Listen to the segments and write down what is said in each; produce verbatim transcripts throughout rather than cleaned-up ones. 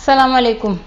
Salamu aleykum.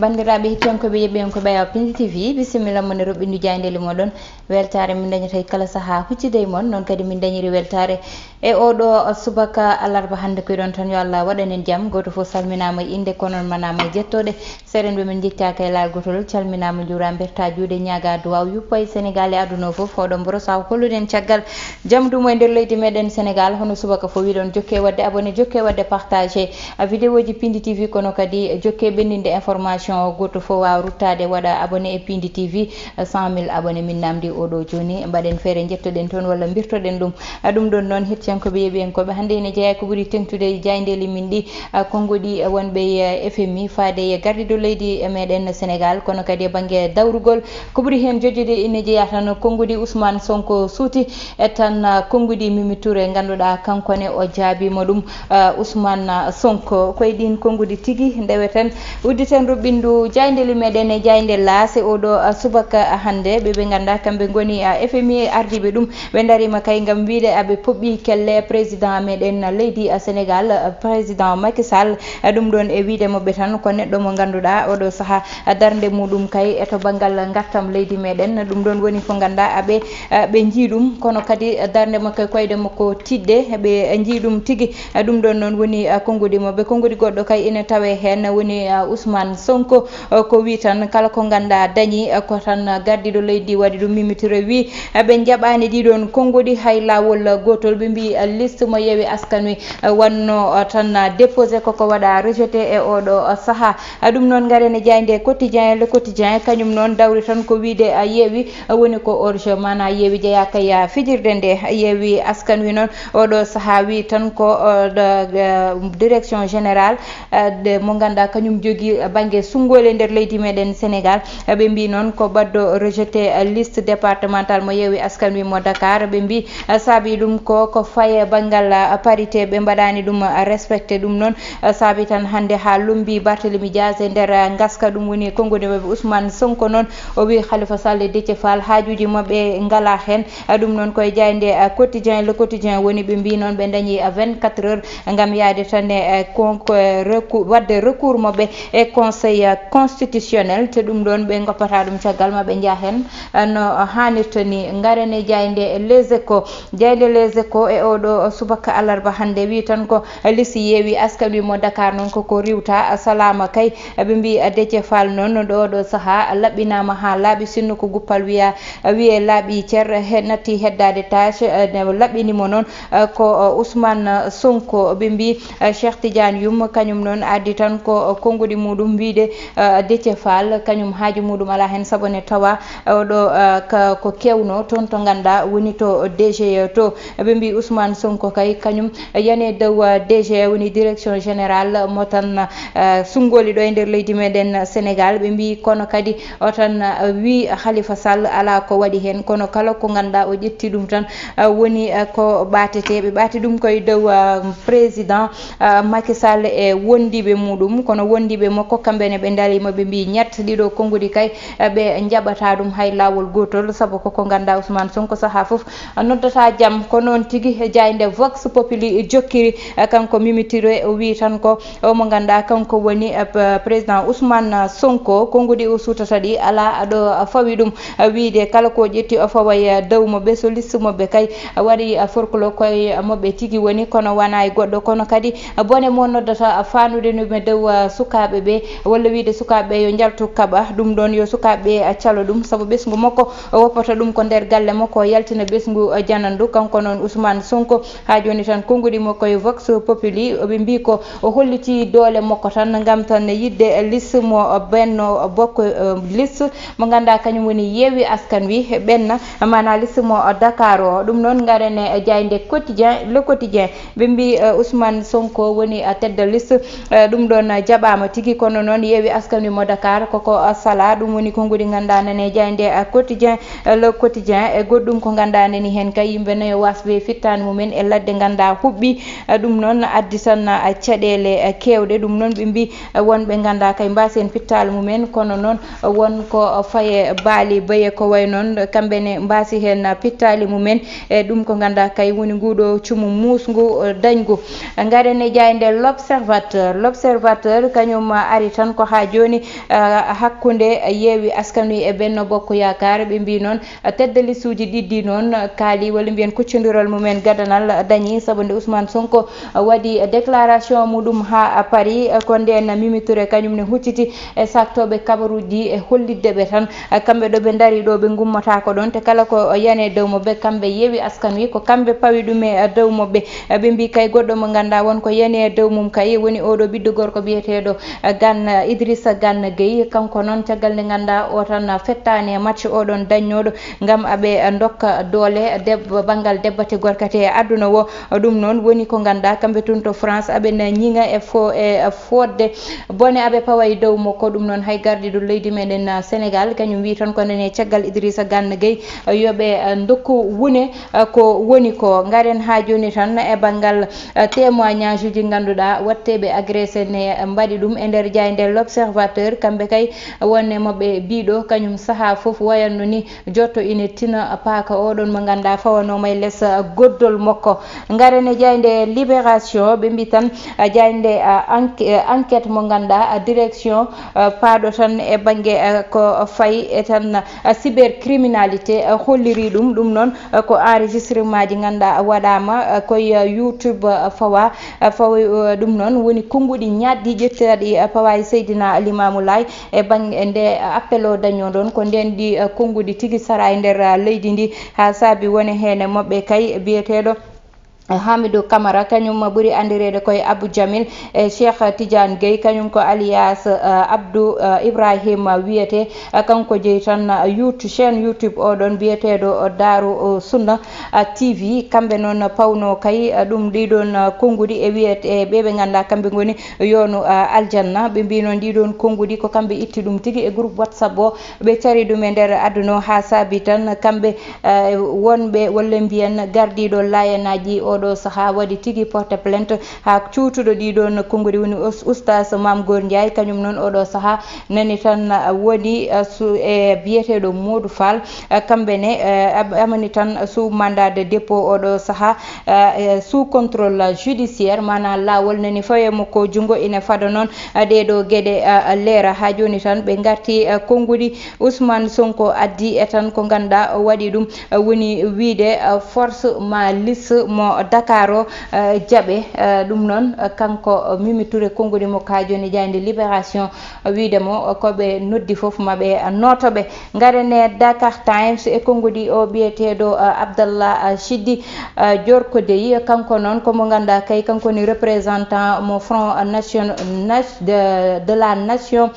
Banndiraaɓe hettiyankooɓe yeɓɓiyankooɓe Awa Pindi T V, bisimilla mon e roɓɓindu jaayndeeli moɗon. Weltaare min dañata e kala sahaa huccide e mon, noon kadi min dañiri weltaare e oɗo subaka alarba hannde. Koyɗon tan yo Allah waɗan en jam. Gooto fof salminaama e innde, kono on manaama e jettooɗe. Seeɗen ɓe min njettaaka e laal gootol, calminaama, njuuraama, mbertaa juuɗe, ñaagaa duwaaw yuppa e Senegaal e aduna o fof. Oɗon mboro sahaa holluɗen caggal jam duumo e nder leydi meɗen Senegaal. Hono subaka fof wiɗon, jokke waɗde abonné, jokke waɗde partagé a vidéoji Pindi T V, kono kadi jokke ɓenninde information o, gooto fof waawa ruttaade waɗa abonné e Pindi T V. Cent mille abonné min namdi oɗo jooni, mbaɗen feere njettoɗen toon walla mbirtoɗen ɗum. A ɗum ɗon noon, hettiyankooɓe yeɓiyankooɓe, hannde ene jeyaa ko ɓuri teŋtude e jaayndeeli min ɗi, a, konnguɗi wonɓe e F M I faade e gardiiɗo leydi e meɗen Senegaal, kono kadi e bannge dawrugol ko ɓuri heen jojjude ene jeyaa tan konnguɗi Ousmane Sonko suuti e tan, a, konnguɗi Mimi Touré, ngannduɗaa kanko ne o jaabiima ɗum. A, Ousmane Sonko, ko e ɗiin konnguɗi tigi ndeweten, udditen roɓɓindu jaayndeeli meɗen e jaaynde Laas e oɗo, a, subaka hannde. Ɓe ɓe nganndaa kamɓe ngoni, a, F M I ardiiɓe ɗum, ɓe ndariima kay ngam wiyde aɓe poɓɓi kelle président meɗen leydi, a, Senegaal, a, président Macky Sall. A, ɗum ɗon e wiyde maɓɓe tan ko neɗɗo mo ngannduɗaa oɗo sahaa, a, darnde muɗum kay e to banngal ngartam leydi meɗen. Ɗum ɗon woni ko nganndaa aɓe, a, ɓe njii ɗum, kono kadi darnde makko e koyɗe makko tiɗɗe, ɓe njii ɗum tigi. A, ɗum ɗon noon woni, a, konnguɗi maɓɓe. Konnguɗi goɗɗo kay ina tawee heen, woni, a, Ousmane Sonko. O, ko wi tan kala ko nganndaa dañi, e, ko tan gardiiɗo leydi waɗi ɗum. Mimi Touré wi, e, ɓe njaɓaani ɗiɗon konnguɗi hay laawol gootol. Ɓe mbi, e, liste mo Yewwi Askan Wi, e, wanno, e, tan, e, déposé koko waɗa rejeté e oɗo, e, sahaa. E, ɗum noon ngaren e jaaynde Quotidien, Le Quotidien, kañum noon dawri tan ko wiide, e, Yewwi, e, woni ko hors-jeu, maanaa Yewwi jeyaaka e fijirde nde. Yewwi Askan Wi noon oɗo sahaa wi tan ko, e, ɗo, e, direction générale, eh, de, mo ngannduɗaa kañum jogii, eh, bannge sunngoole nder leydi meɗen Senegaal. Eh, ɓe mbi noon ko ɓaddo rejeté, eh, liste départementale mo Yewwi Askan Wi mo Dakar. Ɓe mbi, eh, saabi ɗum ko, ko faye banngal, eh, parité, ɓe mbaɗaani ɗum, eh, respecté. Ɗum noon, eh, saabi tan hannde haa lombi Barthélémy Dias e nder, eh, ngaska. Ɗum woni konnguɗi maɓɓe. Ousmane Sonko noon, o wi Khalifa Sall e Déthié Fall haajuuji maɓɓe ngalaa heen. Eh, ɗum noon ko e jaaynde, eh, Quotidien, Le Quotidien woni, ɓe mbi noon ɓe dañi, eh, vingt-quatre heures ngam yahde tan e, e, con-, ko, e, recou-, waɗde recours maɓɓe e Conseil, e, constitutionnel, te ɗum ɗoon ɓe ngoppata ɗum caggal ma ɓe njaha heen, e, no haanirta ni. Ngaren e jaaynde Les Échos. Jaaynde Les Échos e oɗo subaka alarba hannde wi tan ko liste Yewwi Askan Wi mo Dakar noon koko riwta salaama kay. Ɓe mbi, e, Déthié Fall noon ɗo ɗo sahaa laɓɓinaama haa laaɓi, sinno ko guppal wiya, wiye laaɓi cer, he, natti heddaade tâche, e, ne laɓɓini mo noon. Eh, ko, eh, Ousmane Sonko. Ɓe mbi, eh, Cheikh Tidiane Youm, kañum noon addi tan ko, eh, konnguɗi muɗum wiyde, eh, Déthié Fall, kañum haaju muɗum alaa heen, sabu ne tawa, eh, oɗo, eh, ka, ko kewno toon to ngannduɗaa woni to D G E to. Ɓe mbi Ousmane Sonko kay, kañum, eh, yani e dow, eh, D G E, woni direction générale mo tan, eh, sunngooli ɗo e nder leydi meɗen Senegaal. Ɓe mbi kono kadi o tan, eh, wi Khalifa Sall alaa ko waɗi heen, kono kala ko ngannduɗaa o ƴetti ɗum tan, ah, woni, ah, ko ɓaatetee. Ɓe ɓaati ɗum ko e dow, ah, président, ah, Macky Sall e wondiiɓe muɗum, kono wondiiɓe makko kamɓe ne ɓe ndariima, ɓe mbi ñat, ɗiɗo konnguɗi kay, ah, ɓe njaɓata ɗum hay laawol gootol, sabu ko ko ngannduɗaa Ousmane Sonko sahaa fof, ah, noddata jam. Ko noon tigi, e jaaynde Vox Populi jokkiri, ah, kanko Mimi Touré, o wi tan ko o mo ngannduɗaa kanko woni, eh, p-, président Ousmane Sonko, konnguɗi o suutata ɗi alaa ɗo fawi ɗum, eh, wiyde kala ko ƴetti o faway, eh, dow maɓɓe, so liste maɓɓe kay, eh, waɗi, eh, forklo koye maɓɓe tigi woni, kono wonaa e goɗɗo, kono kadi, eh, bone mo noddata, eh, faanude no ɓe dow, eh, sukaaɓe ɓe, walla wiyde sukaaɓe ɓe yo njaltu kaɓa, ɗum ɗoon yo sukaaɓe ɓe, eh, calo ɗum, sabu ɓesngu makko o woppata ɗum ko nder galle makko, o yaltina ɓesngu, eh, janandu. Kanko noon Ousmane Sonko, haa jooni tan, konnguɗi makko e Vox Populi, ɓe mbi ko o hollitii doole makko tan ngam tan yiɗde liste mo Benno Bokk, eh, liste mo ngannduɗaa kañum woni Yewwi Askan Wi, Ɓenna, maanaa liste mo Dakar o. Ɗum noon, ngaren e jaaynde Quotidien, Le Quotidien. Ɓe mbi, eh, Ousmane Sonko woni, eh, tête de liste. Eh, ɗum ɗoon, eh, jaɓaama tigi, kono noon Yeewi Askan Wi mo Dakar, koko sala, ɗum woni konguɗi ngannduɗaa nane jaaynde, eh, Quotidien, eh, Le Quotidien, e goɗɗum ko ngannduɗaa nani heen kay yimɓe nayo wasɓe fittaani mumen e ladde ngannduɗaa huɓɓi, eh, ɗum noon addi tan, eh, caɗeele, eh, keewɗe, ɗum noon ɓe mbi, eh, wonɓe ngannduɗaa kay mbaasi heen fittaali mumen, kono noon, eh, won ko, eh, faye baali baye ko way noon, kamɓe ne mbaasi heen, eh, fittaali mumen, e ɗum ko ngannduɗaa kay woni nguɗo cumu muusngu, eh, dañngu. Ngaren e jaaynde L'Observateur. L'Observateur kañum ari tan ko haa jooni, eh, hakkunde Yeewi Askan Wi e Benno Bokk Yaakaar. Ɓe mbi noon, eh, tedde listuuji ɗiɗɗi noon, eh, kaali walla mbiyen kuccondiral mumen gadanal dañi, sabu nde Ousmane Sonko, eh, waɗi déclaration muɗum haa Paris, eh, ko ndeen Mimi Touré kañum ne hucciti e saktooɓe kabaruuji ɗi e hollitde ɓe tan, eh, kamɓe ɗo ɓe ndari ɗo ɓe ngummotaako ɗoon, te kala ko yani e dow maɓɓe, kamɓe Yeewi Askan Wi, ko kamɓe pawi ɗum e, eh, dow maɓɓe. Eh, ɓe mbi kay goɗɗo mo ngannduɗaa won ko yani e dow mum kay woni oɗo ɓiɗɗo gorko biyeteeɗo, eh, Gana, Idrissa Gana Gueye. Kanko noon caggal nde ngannduɗaa o tan fettaani e match oɗon dañnooɗo ngam aɓe, eh, ndokka doole debbo, banngal debbate gorkate e aduna o. Ɗum noon woni ko ngannduɗaa kamɓe tun to France aɓe na ñiŋa e fo-, e fodde bone aɓe pawa e dow makko. Ɗum noon hay gardiiɗo leydi meɗen, ah, Sénégal, kañum wi tan ko nene caggal Idrissa Gana Gueye, ah, yo ɓe, ah, ndokku wune, ah, ko woni ko. Ngaren haa jooni tan e banngal, ah, témoignage uji ngannduɗaa watteeɓe agressé ne mbaɗi ɗum e nder jaaynde L'Observateur. Kamɓe kay wonne maɓɓe biɗo kañum sahaa fof wayanno ni jotto ine tina paaka oɗon mo ngannduɗaa fawanooma e les goddol makko. Ngaren e jaaynde Libération, ɓe mbi tan, ah, jaaynde, ah, enque-, ah, enquête mo ngannduɗaa, ah, direction, ah, paaɗo tan e bannge, ah, ko fayi e tan, ah, cybercriminalité, ah, holliri ɗum. Ɗum noon, ah, ko enregistrement ji ngannduɗaa waɗaama, ah, koye, ah, YouTube, ah, fawa, ah, fawa, ah, ɗum noon woni konnguɗi ñaɗɗi ƴettaaɗi, ah, pawa e Seydina Limaamu Laay. E bannge nde appel o dañnoo ɗoon, ko ndeen ɗi, eh, konnguɗi tigi sara e nder, eh, leydi ndi, haa saabi wone heen e maɓɓe kay biyeteeɗo, eh, Hamidou Camara, kañum ɓuri anndireede ko e Abou Jamil, e Cheikh Tidiane Gueye, kañum ko alias, eh, Abdou, eh, Ibrahima wiyetee, eh, kanko jeyi tan, eh, YouTube, chaîne YouTube o ɗoon biyeteeɗo, eh, Daaru, eh, Sunna, eh, T V. Kamɓe noon pawnoo kay, eh, ɗum ɗii ɗoon, eh, konnguɗi e wiyete, e ɓe ɓe ngannduɗaa kamɓe ngoni yoonu, ah, aljanna. Ɓe mbi noon ɗii ɗoon konnguɗi ko kamɓe itti ɗum tigi e groupe WhatsApp o, ɓe cari ɗum e nder aduna o haa saabi tan kamɓe, ah, wonɓe walla mbiyen gardiiɗo laayanaaji oɗo sahaa waɗi tigi porte plainte haa cuutuɗo ɗii ɗoon konnguɗi woni us-, Oustaz Mame Gor Ndiaye, kañum noon oɗo sahaa nani tan, ah, woni, ah, su-, e biyeteeɗo Modou Fall, ah, kamɓe ne, eh, ab-, amani tan sous mandat de dépôt oɗo sahaa, eh, eh, sous contrôle judiciaire, maanaam laawol nani fawe mo ko junngo ina fada noon, eh, ɗee ɗoo geɗe, eh, leera. Haa jooni tan ɓe ngarti, eh, konnguɗi Ousmane Sonko addi e tan ko ngannduɗaa o waɗi ɗum, eh, woni wiyde, eh, force ma lisse mo Dakar o, eh, jaɓe, eh, ɗum noon, eh, kanko, eh, Mimi Touré konnguɗi mo haa jooni jaaynde Libération, eh, wiyde mo, eh, ko ɓe noddi fof ma ɓe, eh, nooto ɓe. Ngaren e Dakar Times e konnguɗi o biyeteeɗo, uh, Abdallah, uh, Siddi, uh, Jorko Dey. Kanko noon ko mo ngannduɗaa kay, kanko ni représentant mo Front Nation, Nat-, de, de la Nation,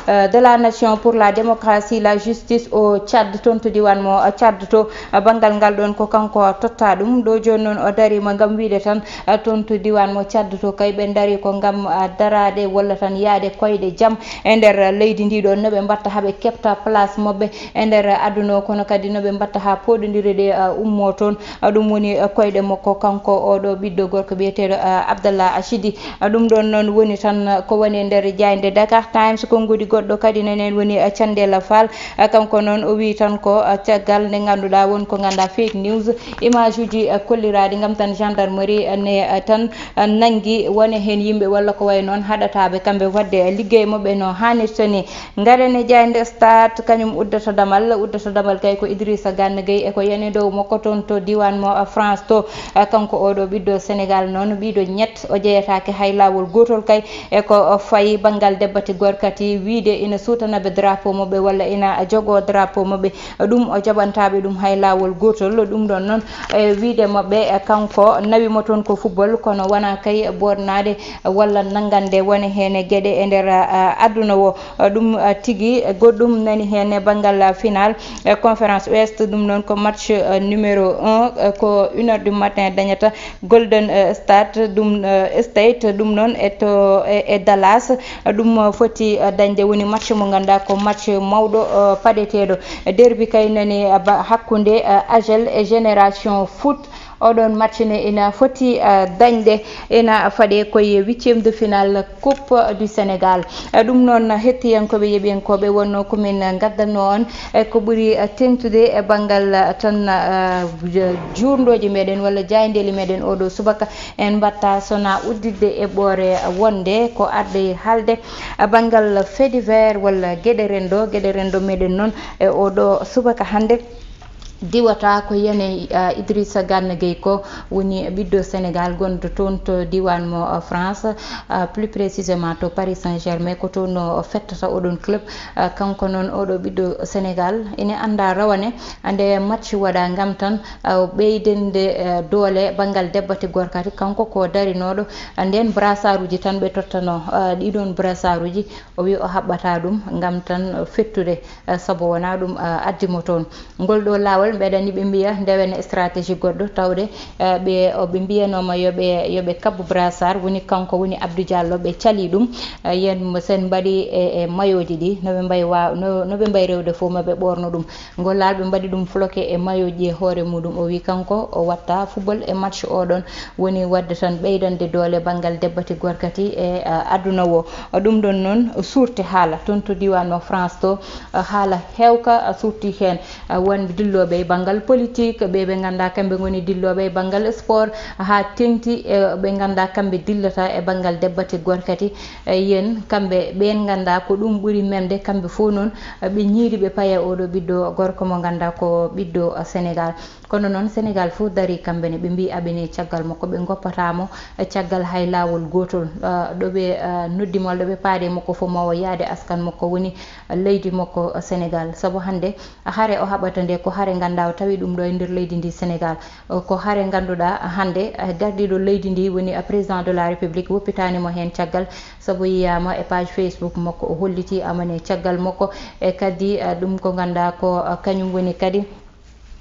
uh, de la Nation pour la Démocratie, la Justice au Tchad, toon to diiwaan mo, uh, Tchad to, uh, banngal ngal ɗoon ko kanko totta ɗum. Ɗo jooni noon o dariima ngam wiyde tan, uh, toon to diiwaan mo Tchad to kay ɓe ndarii ko ngam, uh, daraade walla tan yahde koyɗe jam e nder leydi ndi ɗoon, no ɓe mbatta haa ɓe keɓta place maɓɓe e nder aduna o, kono kadi no ɓe mbatta haa pooɗondire ɗe, uh, ummoo toon. Uh, ɗum woni, uh, koyɗe makko kanko oɗo ɓiɗɗo gorko biyeteeɗo, uh, Abdallah Achidi. Uh, ɗum ɗoon noon woni tan, uh, ko woni e nder jaaynde Dakar Times. Konnguɗi goɗɗo kadi nenen woni, uh, Candela Fall. Uh, kanko noon o wii tan ko, uh, caggal nde ngannduɗaa won ko ngannduɗaa fake news, image uji, uh, kolliraaɗi ngam tan gendarmerie, uh, ne, uh, tan, uh, nanngi wone heen yimɓe walla ko wayi noon haɗataaɓe kamɓe waɗde, uh, liggey maɓɓe no haanirta ni. Ngaren e jaaynde Stade, kañum uddata damal. Uddata damal kay ko Idrissa Gana Gueye e ko yani dow makko toon to diiwaan mo, uh, France to. Uh, kanko oɗo ɓiɗɗo Sénégal noon, ɓiɗɗo ñett, o jeyetaake hay laawol gootol kay e ko, uh, fayi banngal debbati gorkati wiyde ina suutanaɓe drapeau maɓɓe walla ina jogoo drapeau maɓɓe. Ɗum o jaɓantaaɓe ɗum hay laawol gootol. Ɗum ɗoon noon, e wiyde maɓɓe, e kanko O nawi mo toon ko football, kono wonaa kay bornaade walla nanngande wone heen e geɗe e nder, ah, aduna o. Ɗum, ah, tigi goɗɗum nani heen e banngal final, eh, Conférence Ouest. Ɗum noon ko match, eh, numéro un, eh, ko une heure du matin dañata Golden, eh, State, ɗum, eh, State, ɗum noon e to, e, e Dallas. Ɗum foti, eh, dañde woni match mo ngannduɗaa ko match mawɗo, eh, paɗeteeɗo. Derby kay nani, eh, ba-, hakkunde, eh, Agel e Génération Foot. Oɗon match ne ina foti, eh, dañde, ina faɗe koye huitième de finale Coupe du Sénégal. Eh, ɗum noon, hettiyankooɓe, yeɓiyankooɓe, wonno ko min ngaddanno on, eh, ko ɓuri, eh, teŋtude e banngal, eh, tan, eh, ju-, juurndoji meɗen walla jaayndeeli meɗen oɗo subaka. En mbatta sona udditde eɓɓoore wonde ko arde haalde, eh, banngal fait divers walla geɗe renndo, geɗe renndo meɗen noon e oɗo subaka hannde. Diwata ko Yene, ah, Idrissa Gana Gueye ko woni ɓiɗɗo Sénégal gonɗo toon to diwan mo, ah, France, ah, plus précisément to Paris Saint-Germain, ko toon o fettata oɗon club. Ah, kanko noon oɗo ɓiɗɗo Sénégal ene annda rawane, ande match waɗa ngam tan, ah, ɓeydende, eh, doole banngal debbati gorkati. Kanko ko darinoɗo, ah, nden brassard uji tan ɓe tottano, ah, ɗiɗon brassard uji, o wi o haɓɓata ɗum ngam tan fettude, eh, sabu wona ɗum, ah, addi mo toon. Ngol ɗo laawol, mbeɗa ni ɓe mbiya ndewene stratégie goɗɗo, tawde, eh, ɓe, o ɓe mbiyanooma yo ɓe, yo ɓe kabbu brassard, woni kanko, woni Abdou Diallo, ɓe cali ɗum, eh, yen mo sen mbaɗi e, e mayoji ɗi, no ɓe mbayi wa-, no, no ɓe mbayi rewde fof ma ɓe ɓoorno ɗum. Ngol laal ɓe mbaɗi ɗum floqué e mayoji e hoore muɗum. O wi kanko o watta football e match oɗon, woni wadde tan ɓeydande doole banngal debbati gorkati e, eh, aduna o. Ɗum ɗon noon surti haala toon to diwan o France to, eh, haala heewka, eh, surti heen. Ah, wonɓe dillooɓe e banngal politique, ɓe ɓe ngannduɗaa kamɓe ngoni dillooɓe e banngal sport, haa teŋti e ɓe ngannduɗaa kamɓe dillata e banngal debbati gorkati. Eh, yen kamɓe ɓeen ngannduɗaa ko ɗum ɓuri memde, kamɓe fof noon, eh, ɓe ñiiri ɓe paya oɗo ɓiɗɗo gorko mo ngannduɗaa ko ɓiɗɗo, eh, Sénégal. Kono noon Sénégal fof darii kamɓe ne, ɓe mbii aɓe ne caggal makko, ɓe ngoppata mo, eh, caggal hay laawol gootol. Ah, ɗo ɓe, ah, noddi mo, ɗo ɓe paade makko fof, ma o yaade askan makko woni leydi makko, eh, Sénégal. Sabu hannde hare o haɓata nde ko hare ngannduɗaa o tawi ɗum ɗo e nder leydi ndi Sénégal. O ko hare ngannduɗaa hannde, eh, gardiiɗo leydi ndi woni, eh, président de la République woppitaani mo heen caggal, sabu yiyaama e page Facebook makko o holliti amane caggal makko. E kadi, eh, ɗum ko ngannduɗaa ko, eh, kañum woni kadi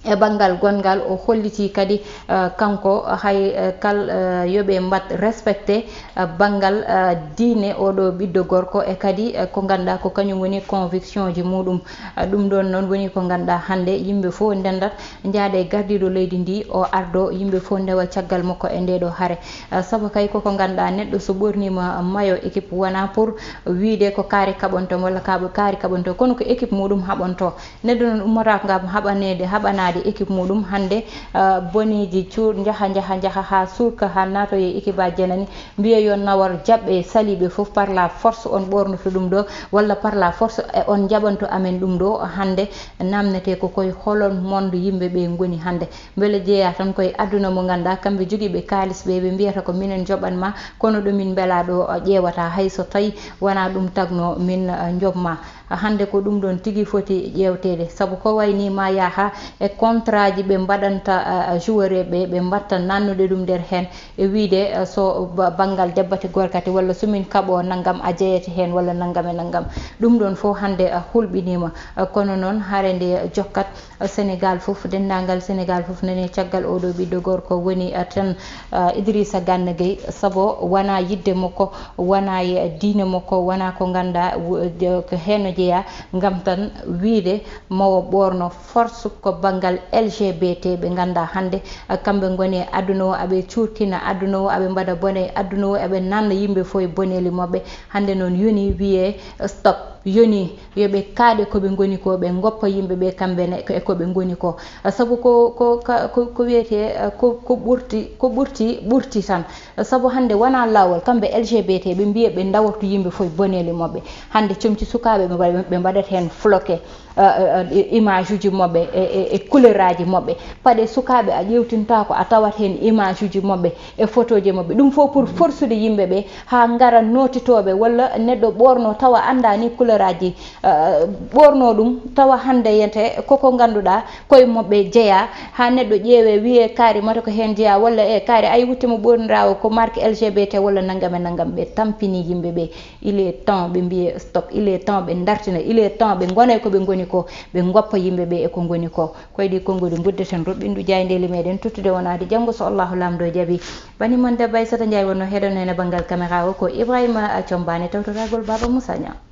e banngal gonngal o holliti kadi, eh, kanko hay, eh, kal, eh, yo ɓe mbat respecté, eh, banngal, eh, diine oɗo ɓiɗɗo gorko e kadi, eh, ko ngannduɗaa ko kañum woni conviction ji muɗum. Ah, ɗum ɗoon noon woni ko ngannduɗaa hannde yimɓe fof ndenndat, njaada e gardiiɗo leydi ndi, o ardo, yimɓe fof ndewa caggal makko e nde ɗo hare. Ah, sabu kay koko ngannduɗaa neɗɗo so ɓorniima mayo équipe wonaa pour wiide ko kaari kaɓonto walla kaɓo-, kaari kaɓonto, kono ko équipe muɗum haɓonto. Neɗɗo noon ummotaako ngam haɓaneede, haɓanaade équipe muɗum. Hannde, ah, boneeji cuur-, njaha, njaha, njaha haa suurka, haa naatoye équipe aji janani. Mbiye yo nawor jaɓɓe saliiɓe fof par la force, on ɓoornoto ɗum ɗo, walla par la force e on njaɓanto amen ɗum ɗo. Hannde namnete ko koye holon monde yimɓe ɓe ngoni hannde. Mbele jeeya tan koye aduna mo ngannduɗaa kamɓe jogiiɓe kaalis ɓe, ɓe mbiyata ko minen njoɓan ma, kono ɗo min mbela ɗo ƴeewata hay so tawi wona ɗum tagno min, eh, njoɓ ma. Hannde ko ɗum ɗon tigi foti ƴeewteede, sabu ko wayni ma yaha e contrat ji ɓe mbaɗanta, eh, joueur ɓe, ɓe mbatta nannude ɗum nder heen. E wiide, eh, so ba-, banngal debbati gorkati walla so min kaɓo nanngam a jeyete heen walla nanngam e nanngam. Ɗum ɗoon fof hannde, eh, hulɓiniima. Eh, kono noon hare nde jokkat, eh, Sénégal fof, denndaangal Sénégal fof nani caggal oɗo ɓiɗɗo gorko woni, eh, tan, eh, Idrissa Gana Gueye, sabu wonaa yiɗde makko, wonaa e diine makko, wonaa ko ngannduɗaa wo-, je-, ko heen o jeyaa, ngam tan wiide mawo ɓoorno force ko banngal L G B T ɓe ngannduɗaa hannde, eh, kamɓe ngoni e aduna o, aɓe cuurkina aduna o, aɓe mbaɗa bone e aduna o, aɓe nanna yimɓe fof e boneeli maɓɓe. Hannde noon yoni wiyee stop, yoni yo ɓe kaaɗe ko ɓe ngoni ko, ɓe ngoppa yimɓe ɓe kamɓe ne ko e ko ɓe ngoni ko. Eh, sabu ko, ko, ka-, ko, ko wiyetee, eh, ko, ko ɓurti, ko ɓurti, ɓurti tan. Eh, sabu hannde wonaa laawol, kamɓe L G B T ɓe mbiya ɓe ndawortu yimɓe fof e boneeli maɓɓe. Hannde comci sukaaɓe ɓe mbaɗa, ɓe mbaɗat heen floqué. Eh, eh, eh, image uji maɓɓe, e, e, e couleur aji maɓɓe. Paɗe sukaaɓe a ƴeewtintaako, a tawat heen image uji maɓɓe, e photo ji maɓɓe. Ɗum fof pour forsude yimɓe ɓe haa ngara nootitooɓe, walla neɗɗo ɓoorno tawa anndaa ni couleur Couleur aji ɓorno ɗum tawa hannde yente koko ngannduɗaa koye moɓɓe jeeya. Haa neɗɗo ƴeewe wiye kaari mata ko heen jeeya walla e kaari ay wutte mo ɓorniraawo ko marque LGBT walla nanngam e nanngam. Ɓe tampini yimɓe ɓe. Il est temps ɓe mbiye stop, il est temps ɓe ndartina, il est temps ɓe ngona e ko ɓe ngoni ko, ɓe ngoppa yimɓe ɓe e ko ngoni ko. Koye ɗi konnguli nguddeten roɓɓindu jaayndeeli meɗen tottude wonaade janngo so Allahu Laamɗo jaɓi. Bani mon debbo Aissata Ndiaye wonno heɗon heen e banngal caméra o, ko Ibrahima Thiombane tawtoragol Baba Moussa Niang.